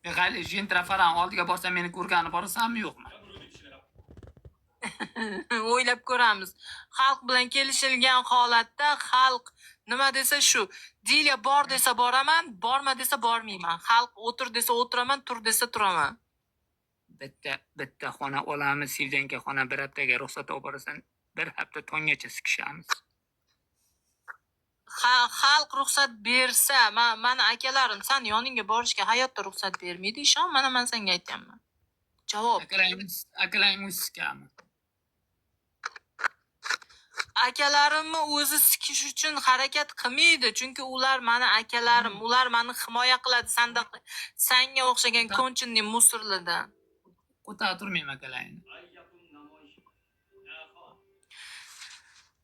Hali jentrafaran oldiga borsam meni ko'rgani borasanmi yo'qmi? O'ylab ko'ramiz. Xalq bilan kelishilgan holatda xalq nima desa shu. Dilya bor desa boraman, borma desa bormayman. Xalq o'tir desa o'tiraman, tur desa turaman. Bitta bitta xona olamiz, sevdanka xona bir haftaga ruxsat olib borasan. Bir hafta tonggacha sikishamiz. Ha, xalq ruxsat bersa, mani akalarim san yoningga borishga hayotda ruxsat bermaydi, ishon, mana man senga aytyapman. Javob. Akalaymiz, akalaymiz sikami? Akalarimni o'zi sikish uchun harakat qilmaydi, chunki ular mani akalarim, ular mani himoya qiladi sanda sanga o'xshagan konchинный musorlardan. Qo'taq turmayman akalayni.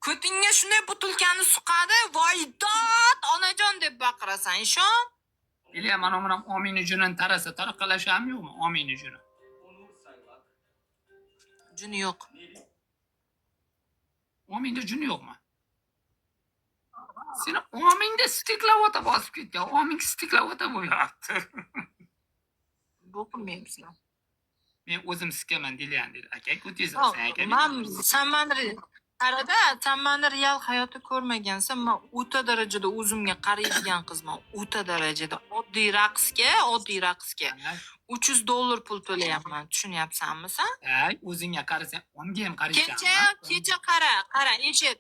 Ko'tingga shunday butilkani suqadi, voy dod, onajon deb baqirasan, ishon. Ilya mana buni omini junini tarasa taraqalashami yo'qmi? Omini juni. Juni yo'q. Omingda juni yo'qmi? Seni omingda stiklavota bosib ketgan. Oming stiklavota bo'lyapti. Bu qilmayapsan. Men o'zim sikaman Dilyan dedi. Aka ko'tingiz Yo'q, sen aka. man san mani qarada, san mani real hayotda ko'rmagansan, man o'ta darajada o'zimga qaraydigan qizman, o'ta darajada. Oddiy raqsga, oddiy raqsga $300 pul to'layapman, tushunyapsanmi san? Ay, o'zingga qarasang, omga ham qaraysan. Kecha, kecha qara, qara, eshit.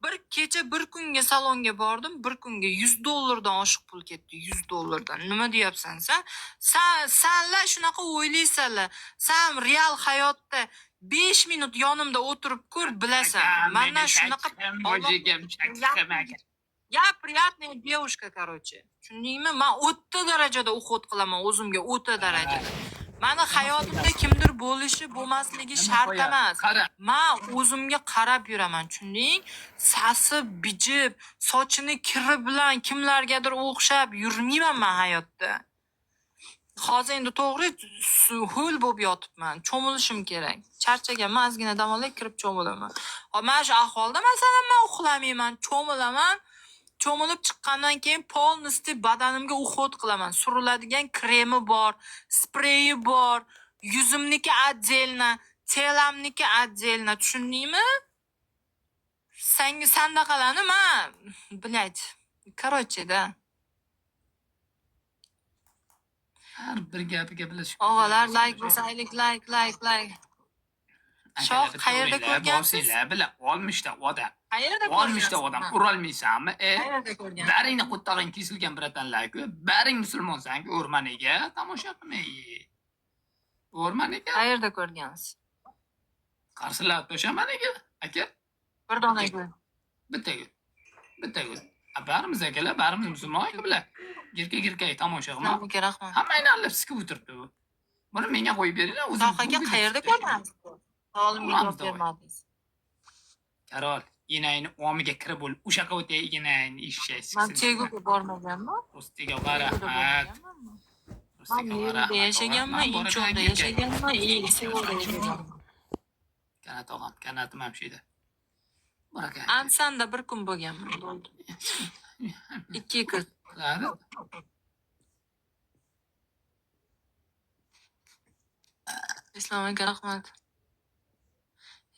Bir kecha bir kunga salonga bordim, bir kunga $100 dan oshiq pul ketdi, $100 dan. Nima deyapsan san? San sanlar shunaqa o'ylaysanlar. San real hayotda 5 minut yonimda o'tirib ko'r, bilasan. Mandan shunaqa Я приятная девушка, короче. Tushundingmi? Man o'ta darajada уход qilaman o'zimga, o'ta darajada. Mani hayotimda kimdir bo'lishi, bo'lmasligi shart emas. Qara, Man o'zimga qarab yuraman, tushunding? Sasib, bijib, sochini kiri bilan kimlargadir o'xshab yurmayman man hayotda. Hozir endi to'g'ri ho'l bo'lib yotibman, cho'milishim kerak. Charchaganman, ozgina dam olay, kirib cho'milaman. Hop, mana shu ahvolda masalan man uxlamayman, cho'milaman. Cho'milib chiqqandan keyin полностью badanimga уход qilaman. Suriladigan kremi bor, spreyi bor, yuzimniki отдельно, telamniki отдельно, tushundingmi? Senga sandaqalarni man, блядь, короче, да. Har bir gapiga bilish. Og'alar like bosaylik, like, like, like. Shoh, qayerda ko'rgansiz? Borsanglar, bila 60 ta odam. Qayerda 60 ta ko'rgansiz? odam urolmaysanmi? E, Qayerda ko'rgansiz? baringni qo'ttog'ing kesilgan bratanlar-ku, baring musulmonsan-ku, o'rmaniga tomosha qilmay. O'rmaniga Qayerda ko'rgansiz? Qarsilab to'shamaniga, aka. Bir dona gul. Bitta gul. Bitta gul. A, barimiz akalar, barimiz musulmon-ku bular. Girka-girka tomosha qilma. Aka, rahmat. Hammangni allab sikib o'tiribdi bu. Buni menga qo'yib beringlar, o'zim. Shoh aka, qayerda ko'rgansiz? Savolimga Uramiz javob davay. bermadingiz. Karol, enangni omiga kirib bo'l, o'shaqa o'tay enangni eshak Man siksin. Teguga bormaganman. Ustiga Teguda rahmat. bormaganman. Man Ustiga Merida rahmat. yashaganman, Man boradan Inchonda erkak. yashaganman, Seulda yashaganman. Kanat og'am, kanatim ham shu yerda. Bor ekan. Ansanda bir kun bo'lganman, bo'ldi. 2 kun. Qiladi. Islom aka, rahmat.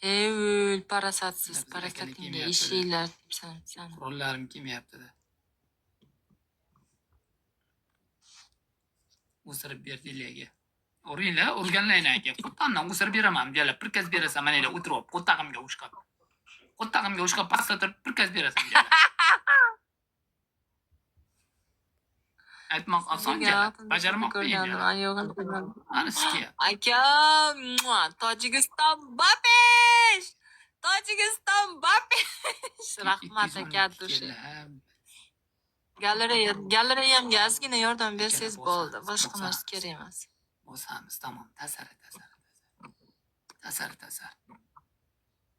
Ey, o'l, parasatsiz, Bizga barakatingga kelmayapti. eshiklar debsan san. Qurollarim kelmayapti-da. O'sirib berdi Ilyaga. Uringlar, urganlaringni aka. Qo'ttandan o'sirib beraman, deylar. Prikaz berasan, mana yerda o'tirib, qo'ttag'imga ushqab. Qo'ttag'imga ushqab pastda turib prikaz berasan, deylar. Aytmoq oson jala, bajarmoq qiyin jala. Ani sikiya. Aka, mua, Tojikiston bapesh! Tojikiston bapesh! Rahmat aka, dushi. Galereya, galereyamga ozgina yordam bersangiz bo'ldi. Boshqa narsa kerak emas. Bosamiz, tamom. Tasar, tasar, tasar. Tasar, tasar.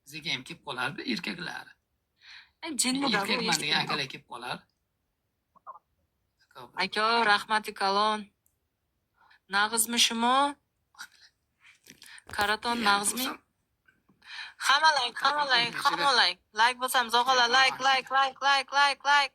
Bizga ham kelib qolar bu erkaklar. Jinni da bu Erkakman degan akalar kelib qolar. Aka, rahmati kalon. Nag'izmi shumo? Karaton nag'izmi? Hamma like, hamma like, hamma like. Like bosamiz, og'alar, like, like, like, like, like, like.